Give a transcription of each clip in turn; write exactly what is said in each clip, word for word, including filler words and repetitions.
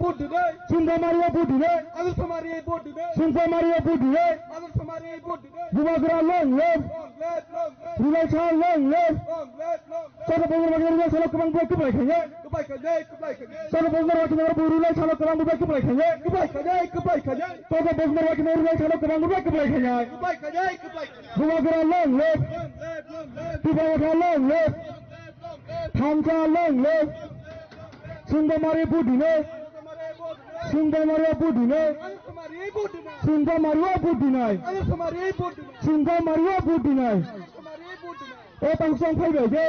Vote today. Sungba Mario vote today. Adarsh Mario vote today. Sungba Mario vote today. Adarsh Mario vote today. Bubagra long live. Long live, long live. Rulai Sahab long live. Long live, long live. Chauda Bosmor Baikhinai Rulai Sahab kwbang bai kwplai khainai. Kwplai khainai, kwplai khainai. Chauda Bosmor Baikhinai Rulai Sahab kwbang bai kwplai khainai. Kwplai khainai, kwplai khainai. Chauda Bosmor Baikhinai Rulai Sahab kwbang bai kwplai khainai. Kwplai khainai, kwplai khainai. Bubagra long live. Long live, long live. Bubagra long live. Long live, long live. Thansa long live. Sungba Mario vote today. Sungba Mario vote today. Sungba Mario vote today. Sungba Mario vote today. O tang song phai bai de.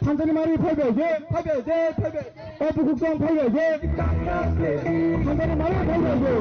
Thansa ni Mario phai bai de. O bukhuk song phai bai de. Thansa ni Mario phai bai de.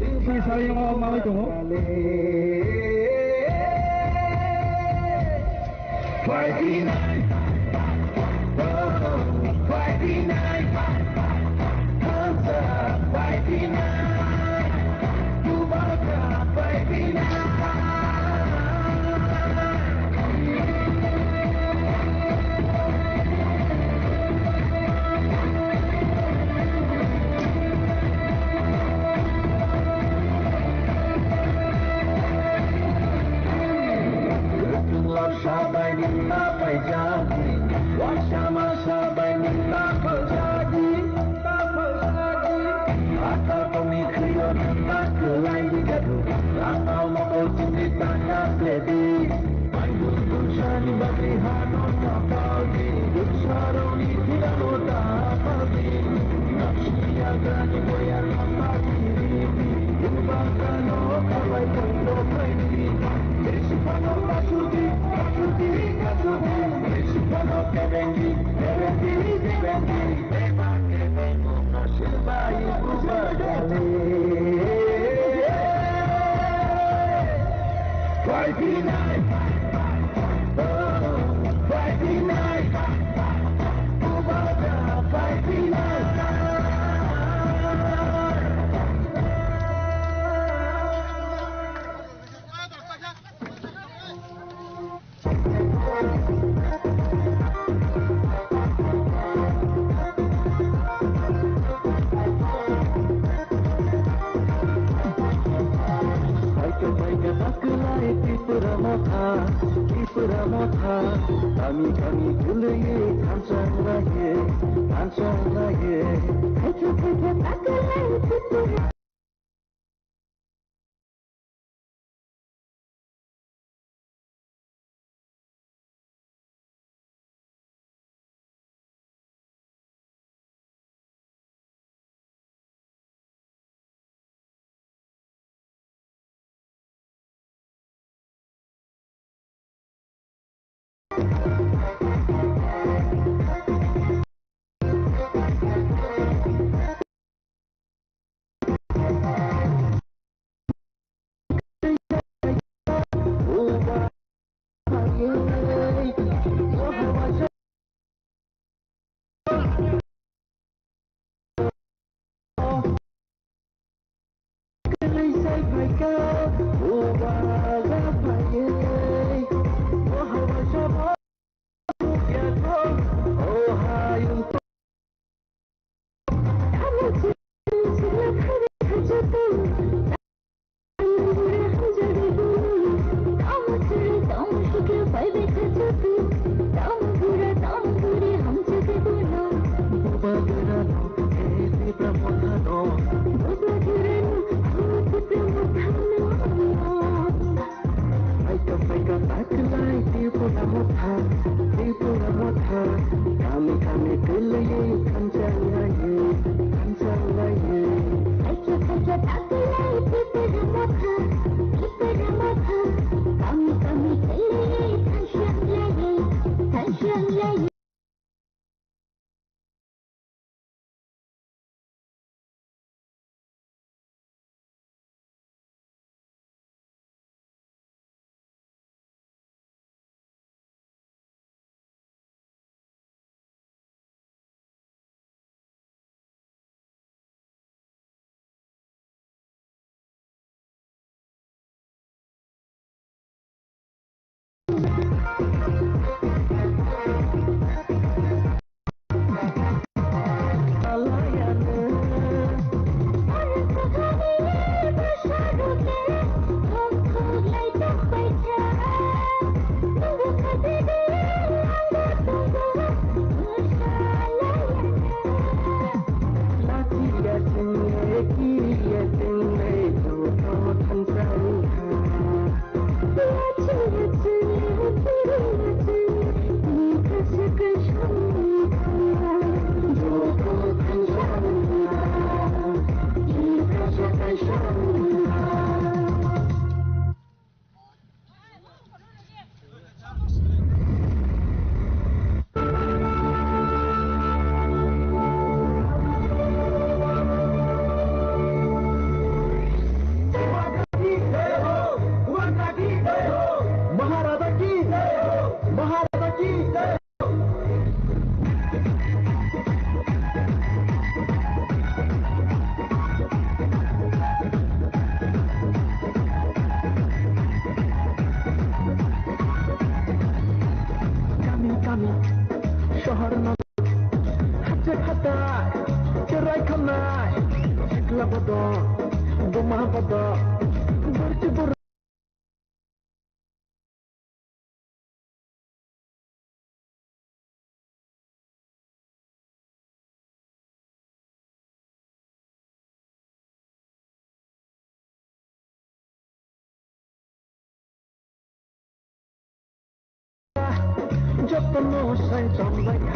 Sini saya yang mau, mau itu. Paika paika takwlai Tripura motha, Tripura motha. Kami kami kwlwiwi thanchang laiye, thanchang laiye. Paika paika takwlai Tripura. Hachek hatai, cherai khamnai, sikla bodo, buma bodo, borchi bor- Jotono sai tongbaikha.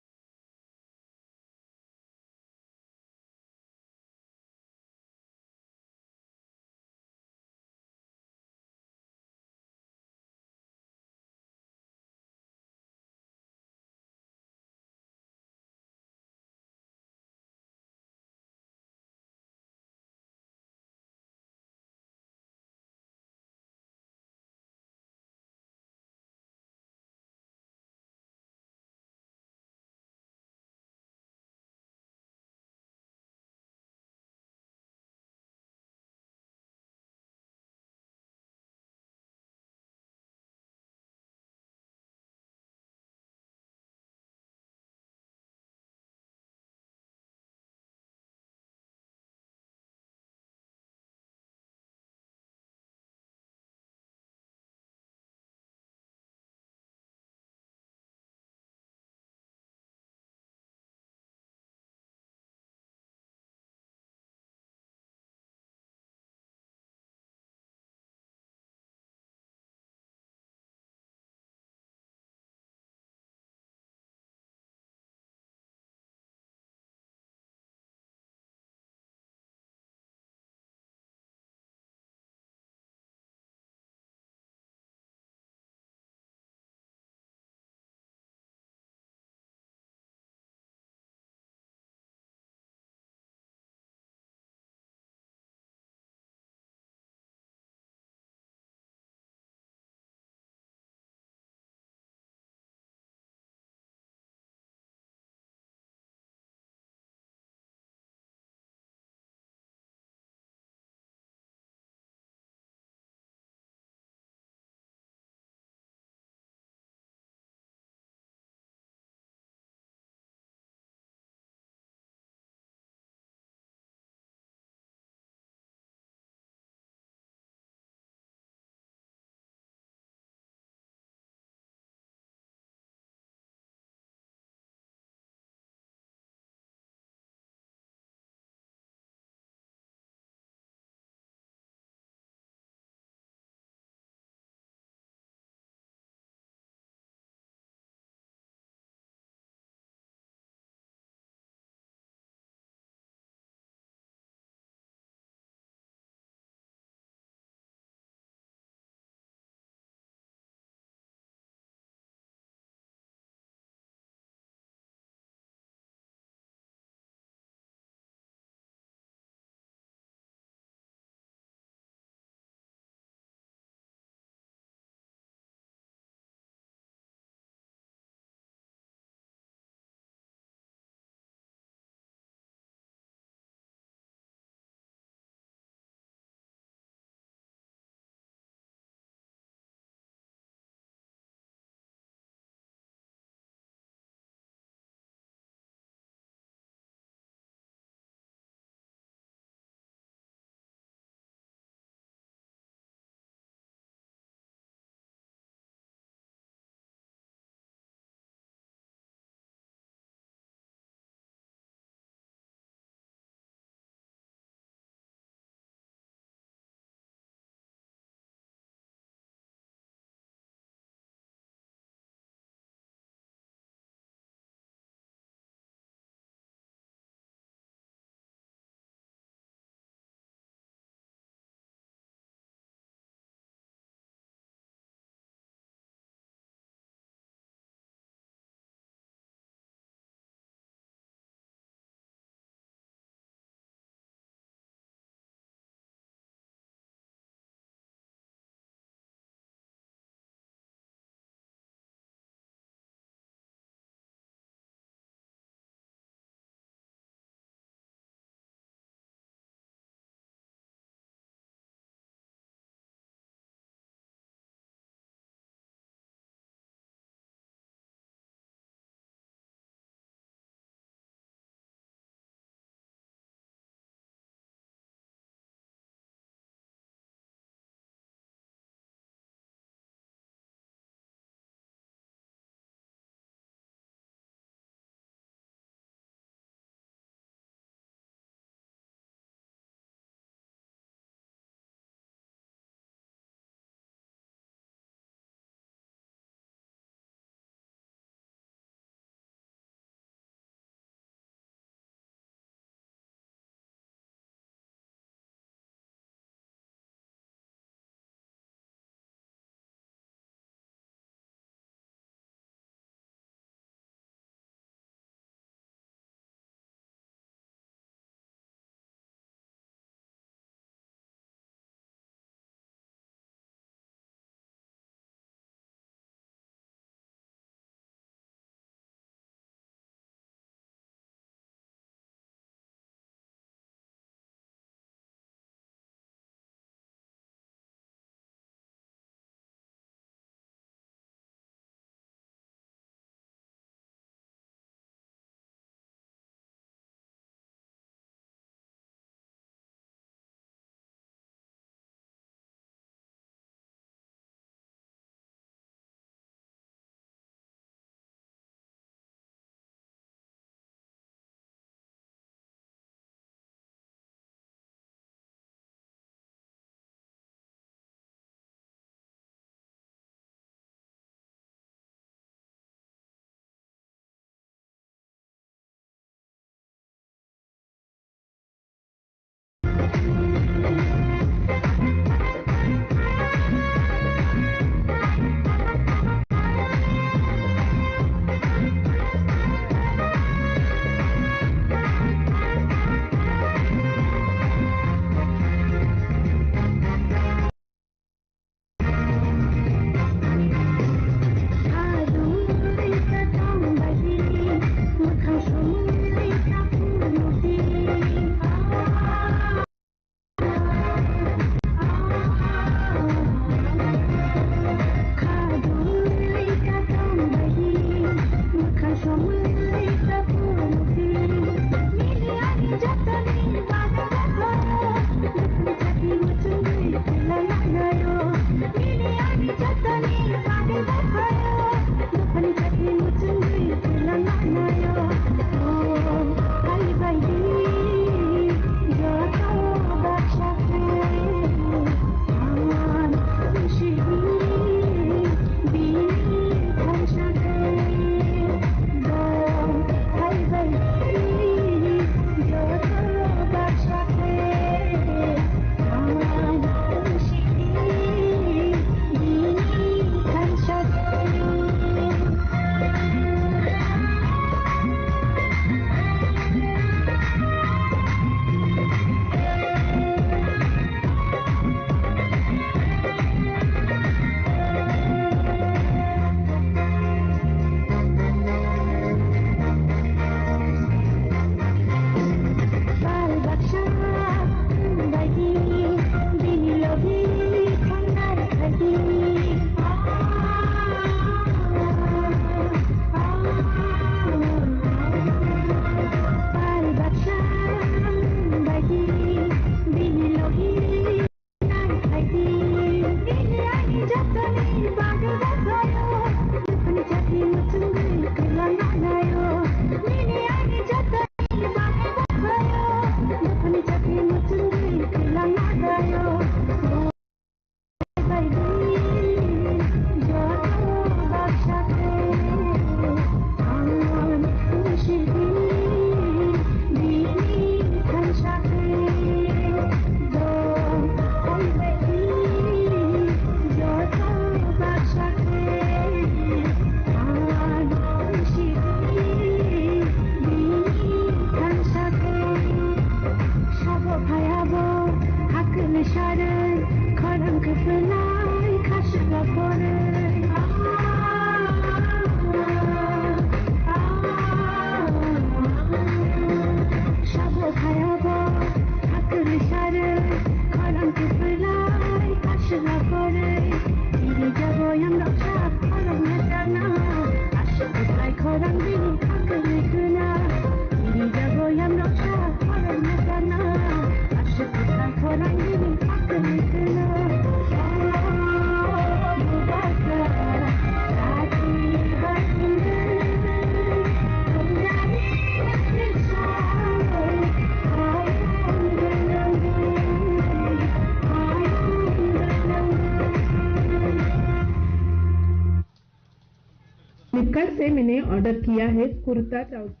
किया है kurta trouser.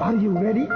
Are you ready?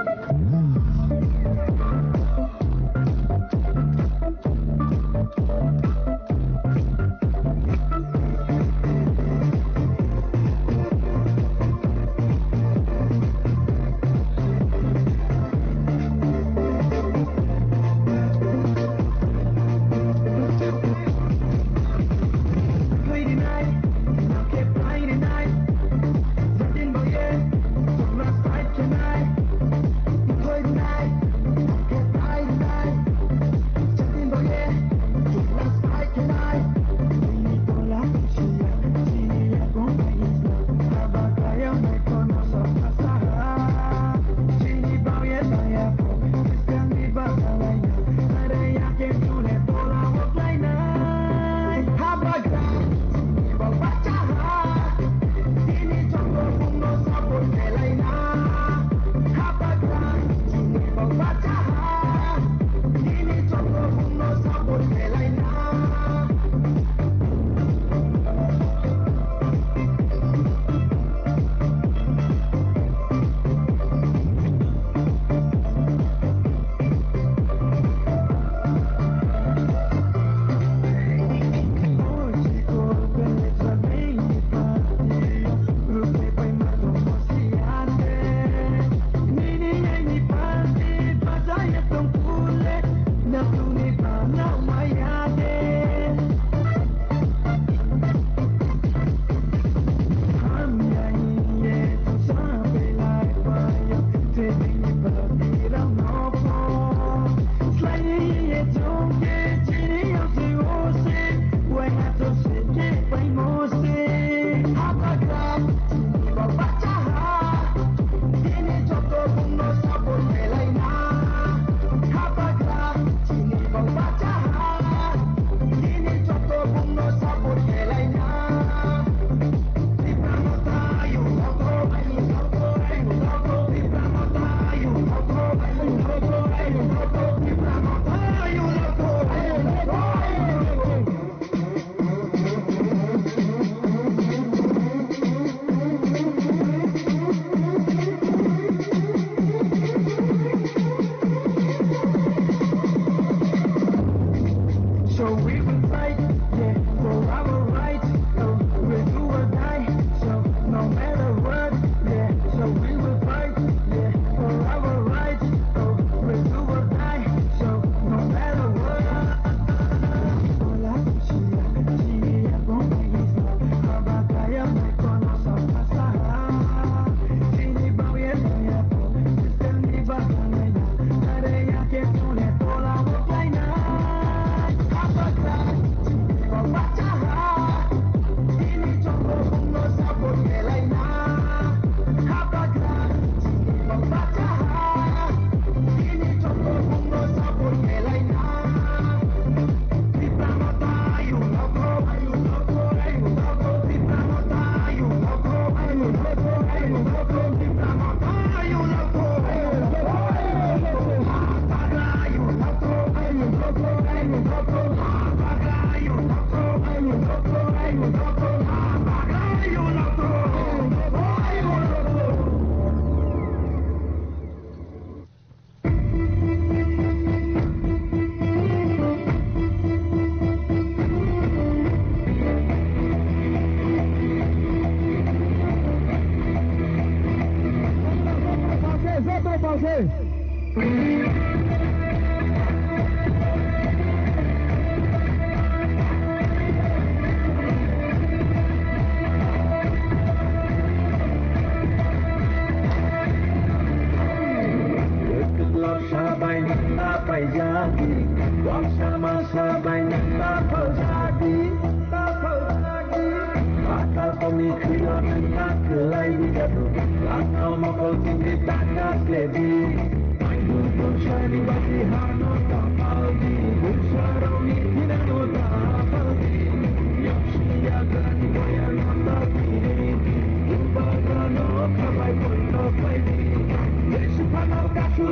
So we will fight, yeah, for our rights. So we'll do or die. So no matter what, yeah. So we will fight, yeah, for our rights. So we'll do or die. So no matter what. Sabai nang ta paijadi, wangsa masa bai nang ta paljadi, ta paljadi. Patal kongni khwio nang ta kwlai di jadu, lakno mokol chingri ta kasledi. Maindur bonsani bati hano ta paldi, bonsarokni thinano ta paldi. Yaksi yagrani boyano ta tini, bagano khabai boino paidi. Jesu phano kasu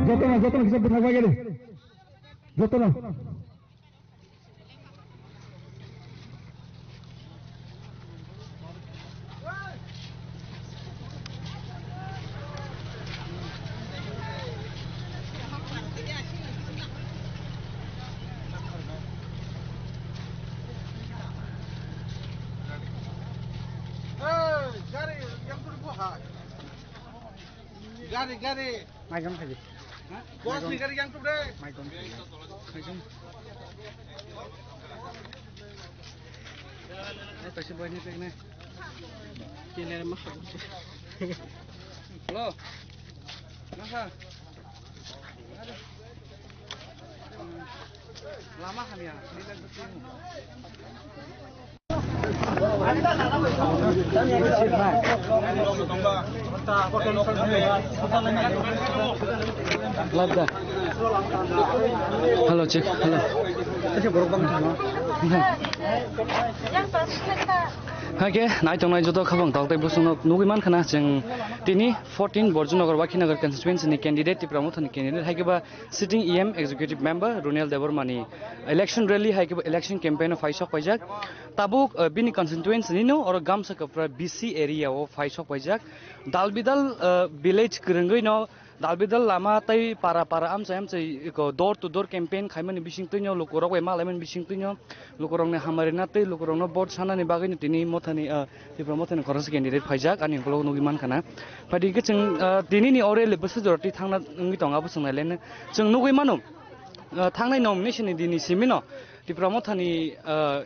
Jotono, jotono kisa bwthak bai gari. Jotono. Gari, gari. Maikon khaji. Boss ni gari yang tuh deh. Maikon khaji. Maikon. Eh, pasti buat ni nih. Kini ada mah. Halo. Masa? Lama hamya. Hello, check. Hello. Hake, naitongnai joto khabang tok tei bosongno nugwi mankha na chwng tini fourteen Borjunagar Wakhinagar constituency ni candidate, Tipra Mothani candidate, hai khe ba sitting E M executive member Runiel Debbarma ni election rally hai khe election campaign o phai sok paijak. Tabuk, uh, bini constituency ni no oro Gamsa Kapra B C area o phai sok paijak. Dalbidal, uh, village kwrwngwi no dalbidal lama tei para para amchai amchai ko door to door campaign khaimani bising twi no lukurok bai malaimani bising twi no lukurokni hamari na tei lukurokno vote sanani bagwi no tini Mothani, uh, Tipra Mothani khoroksa candidate phaijak ani ukulok nugwi mankha na. Phaidi khe chwng, ah, tini ni o rally bwswk jora twi thangna wngwi tongo abo chwng nai le chwng nugwi mano, ah, thangnai nomination ni dini simi no Tipra Mothani, ah,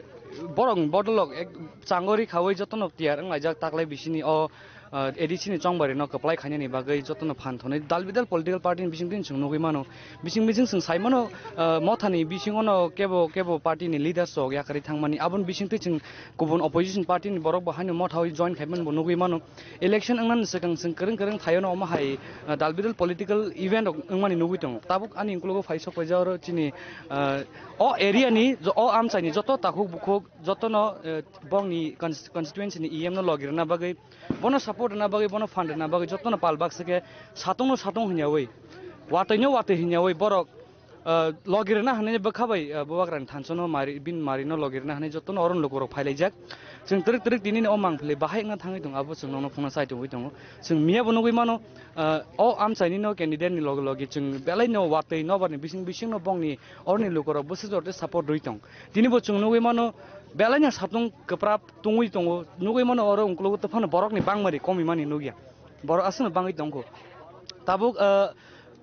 borok bodolok ek changori khawi jotono tiyar wnglaijak taklai bisini o, ah, A D C ni chongbari no kwplai khainani bagwi jotono phan thonwi dal bidal political party ni bisingtwi chwng nugwi mano. Bising bising chwng sai mano, ah, mothani bisingo no kebo kebo party ni leaders rok yakarwi thangmani. Aboni bisingtwi chwng kubun opposition party ni borok bo haino motha oi join khaimani bo nugwi mano. Election wngnani swkang chwng kwrwng kwrwng thaio no omo hai, ah, dal bidal political event rok wngmani nugwi tongo. Tabuk ani ukologo phai sok paijak oro chini, ah, o area ni jo-, o amchai ni joto takhuk bukhuk jotono, eh, bongni cons-, constituency ni E M no logi rwna bagwi, bono support rwna bagwi, bono fund rwna bagwi jotono pal baksa khe satungno satung hinyawi, watwino watwi hinyawi borok, eh, logi rwna hinwi bwkha bai, eh, bubagrani thansono mari, bini marino logi rwna hinwi jotono oro lukurok phailaijak. Chwng twrwk twrwk tinini o mangpili bahai wngna thangwi tongo, abo chwng nono phunukna chai tongwi tongo. Chwng miya bo nugwi mano, eh, o amchaini no candidate ni loge loge chwng belai no watwi nobar ni bising bising no bongni oroni lukurok bwswk jora tei support rwi tong. Tini bo chwng nugwi mano, belai no satung kwprap tungwi tongo, nugwi mano oro ukologo tei phano borok ni bangmani komi mani nugya, borok aswk no bangwi tongkho. Tabuk, eh,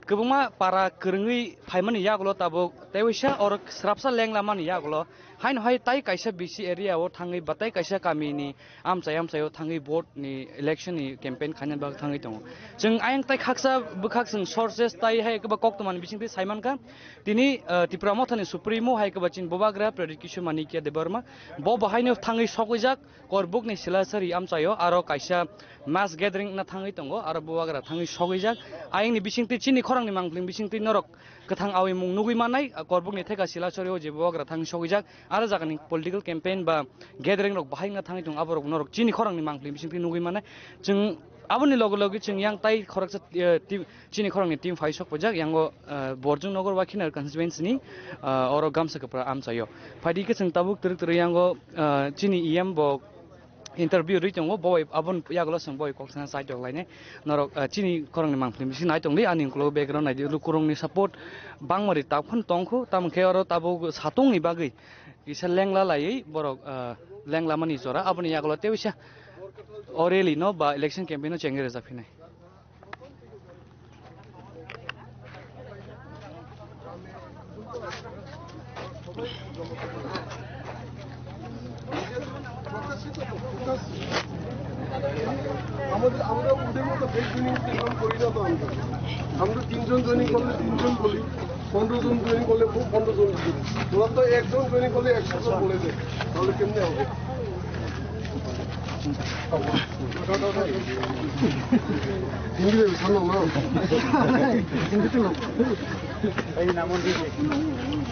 kwbangma para kwrwngwi phaimani yagulo tabuk tei waisa oro srapsa lenglamani yagulo haino hai tai kaisa B C area o thangwi ba tai kaisa kami ni amchai amchai o thangwi vote ni election ni campaign khaina bagwi thangwi tongo. Chwng ayang tai khaksa bwkhak chwng sources tai hai kwba koktwmani bisingtwi saimankha. Tini, ah, Tipra Mothani Supremo hai kwba chini bubagra Pradyot Kishore Manikya Debbarma bo bo haino thangwi sokwijak Korbukni Silasari amchaio aro kaisa mass gathering wngna thangwi tongo, aro bubagra thangwi sokwijak. Ayangni bisingtwi chini khorangni mangpili bisingtwi norok kwthang awi mung nugwi mannai, ah, Korbukni theka Silasari o je bubagra thangwi sokwijak. Aro jagani political campaign ba gathering rok bahai wngna thangwi tongo, aborok norok chini khorangni mangpili bisingtwi nugwi mannai. Chwng aboni loge loge chwng yang tai khoroksa, eh, team, chini khorangni team phai sok paijak, yango, eh, Borjong Nogor Wakhinar constituency ni, eh, oro Gamsa Kwpra amchaio. Phaidi khe chwng tabuk twrwk twrwk yango, eh, chini E M bo interview rwi tongo, bo bai aboni yagulo chwng bo bai kok sana chai tok lainai. Norok, eh, chini khorangni mangpili bisi nai tongdi, ani ukologo background naidi, lukurokni support bangmari tabuk phano tongkhu, tamo khe oro tabuk satungni bagwi kisa lengla laiwi borok, ah, lenglamani jora, aboni yagulo tei waisa o rally no ba election campaign no chengwi rwjak phinai. আমাদের, আমরা ওদের মতো fake joining system করি না তো আমরা। আমরা তিনজন জয়েনিং করলে তিনজন বলি, পনেরো জন জয়েনিং করলে প-, পনেরো জন বলি। ওরা তো একজন জয়েনিং করলে একশো জন বলে দেয়, তাহলে কেমনে হবে? হিন্দি দেবে, সামনে না। হিন্দি তো না।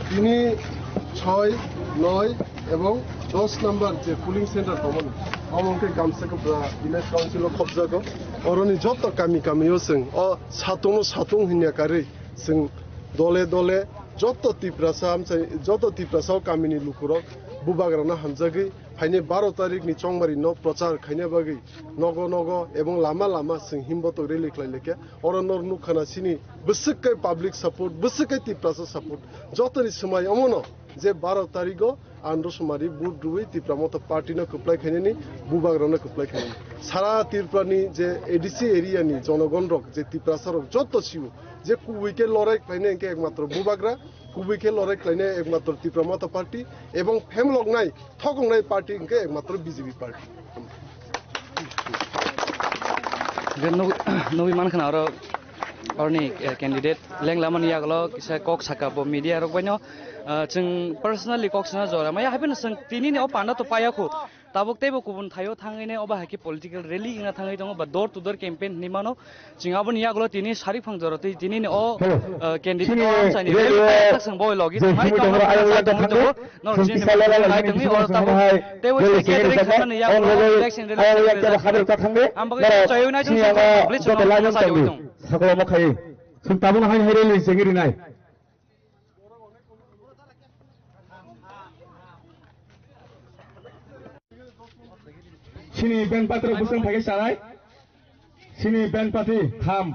তিনি, ছয়, নয় এবং দশ নাম্বার যে পুলিং সেন্টার তমন, অমনকে গামছাকে পুরা ভিলেজ কাউন্সিল ও কবজা কর। অরনি যত কামি কামি ও সিং, ও সাতং সাতং হিনিয়া কারি সিং দলে দলে যত তিপ্রাসা আমসাই, যত তিপ্রাসা ও কামিনি লুকুরক বুবাগ্রানা হামজাগি ফাইনে বারো তারিখ নি চংবারি ন প্রচার খাইনা বাগি নগো নগো এবং লামা লামা সিং হিমবতক রেলি খাইলেকে অরনর নুখানা সিনি basic public support, basic Tiprasa সাপোর্ট যতনি সময় অমনো যে বারো তারিখও আন্দ্র সুমারি বুট রুই তিপ্রা মতো পার্টি না কুপ্লাই খাইনি, বুবাগ্রা না কুপ্লাই খাইনি। সারা ত্রিপুরা নি যে এডিসি এরিয়া নি জনগণ রক যে তিপ্রাসা রক যত সিউ যে কুবুই কে লড়াই খাইনি একে একমাত্র বুবাগ্রা, কুবুই কে লড়াই খাইনি একমাত্র তিপ্রা মতো পার্টি এবং ফেমলক নাই, থকং নাই পার্টি একে একমাত্র BJP party. Nugui mankha na oro orni, eh, candidate lenglamani yagulo kisa kok saka bo media rok baino, ah, chwng personally kok sana jora maya haipeno chwng tini ni o panda to paya khu tabuk teibo kubun thaio thangwi ne oba haikhe political rally wngna thangwi tongo ba door to door campaign hinwi mano. Chwng aboni yagulo tini sari phang jora twi tini ni o, ah, candidate o amsani rally tak chwng boi logi thangmani tongo. Norok chini nai tongwi, oro tabuk teibo election rally, election rally. Ang bagwi chaywi nai tong, chini ang publish joto no line sa tong. Sakolo mo khai. Sung tabuk hai hai rally sengiri nai. Sini ben patra busung phage sarai. Sini ben pati tham.